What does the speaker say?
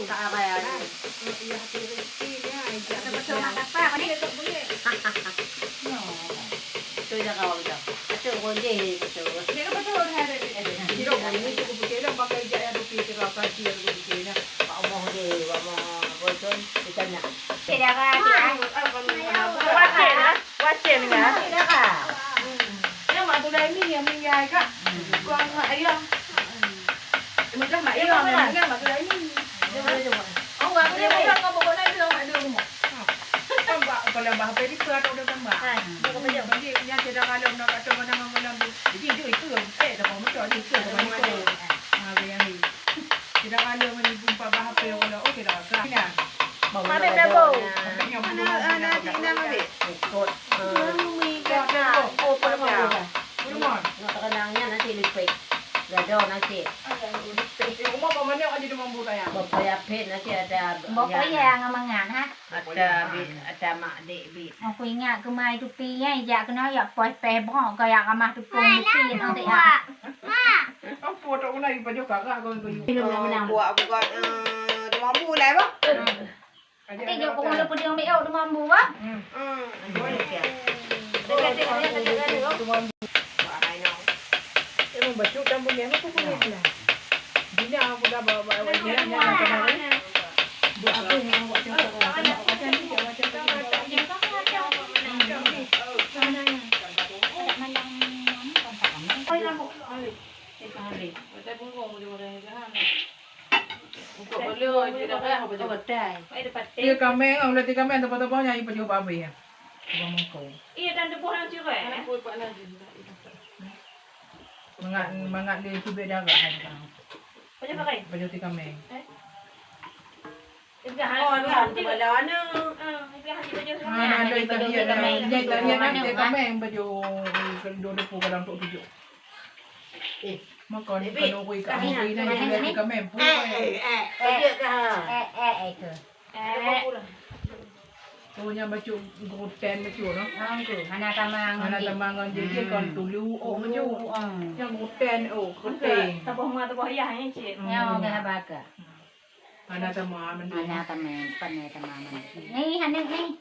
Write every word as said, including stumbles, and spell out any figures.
Tak apa ya. Iya, hati rezeki dia, aja. Betul, betul, Mak, apa? Ini tak boleh. No. Betul dah kawan kita. Betul, boleh, betul. Dia kan betul, dah ada dia. Dia boleh, dia boleh, dia pakai ijak yang tu, dia pakai ijak yang tu. Pak Moh deh, Pak Moh, bosan, ditanya. Tidak ada, tidak ada. Wacén, ah? Wacén, kan? Tidak ada. Ya, Mak Tulaini yang meninggal, Kak. Bukan Mak Ayah. Mudah Mak Ayah yang meninggal, Mak Tulaini. Oh, Mak Tulaini yang kau bawa lagi, Mak Tulaini. Kan, Mak, kalau Bah Peri pun ada udah tambah. Ha, dia kata dia. Jadi, yang tidak kalau nak kata mana-mana tu. Jadi, itu, itu, eh, dah kau macam ni, itu, dah kau macam ni. Ha, yang ni. Tidak ada menipu empat bah apa yang kalau, oh, tidak ada. Nah. Mana dah, Bu? Mana, ah, nasi inang habis? Ikut. Dah, dah, dah. Oh, pada mana? Belum. Nak terkenangnya nasi lipik. Dah ada nasi. Di rumah apa mana aja dia mampu saya? Bapak yapit nasi ada. Bapak ya. Yang mangan, ha? Ada bit, ada mak dek bit. Aku ingat kemai tu pi, ya, jak kena, ya, poi peh bong, kau ya ramah tu pun mesti nanti, ya. Mak. Apa tak pernah ibu pajuk kakak kau tu? Minum nak menang. Buat aku kat, eh, tu mampu lah, apa? Tapi jok pukul dua puluh tiga ambil, oh, tu mampu, ah. Hmm. Hmm. Dekat, dekat, dekat, dekat, dekat. Buat apa ini? Emang betul kampung dia, apa pun dia lah. Bila aku dah bawa, bawa, bawa, dia, dia, dia, dia, dia. Buat apa yang awak cakap, awak cakap, awak cakap, awak cakap. Dia kameng, ulah dia kameng, teupah-teupah nyan, ipa jeuet babe ya. Teupah mangkok. Iya, dan teupah nang cerai, eh? Mangat, mangat dia tubek darah, kan? Pakai, pakai. Baju ti kameng. Eh? Oh, kan, kepala anak. Ah, itu hati baju. Ah, ada itu dia, ada. Dia, dia, dia, dia, kameng baju, eh, kedua depu dalam tok tujuh. Eh, makan, eh, kan orang ikan, orang ikan, eh, dia kameng, eh, eh, eh, eh, eh, eh, itu. Eh. Oh, nya bacut guten bacut, no? Angku, hana tamang. Hana tamang ngon jeje, kon tulu, oh, bacut. Yang guten, oh, guten. Taboh ma, taboh yah, eh, cik. Ya, dah baka. Hana tamang, mandi. Hana tamang, pan hana tamang, mandi. Ni, hana ni.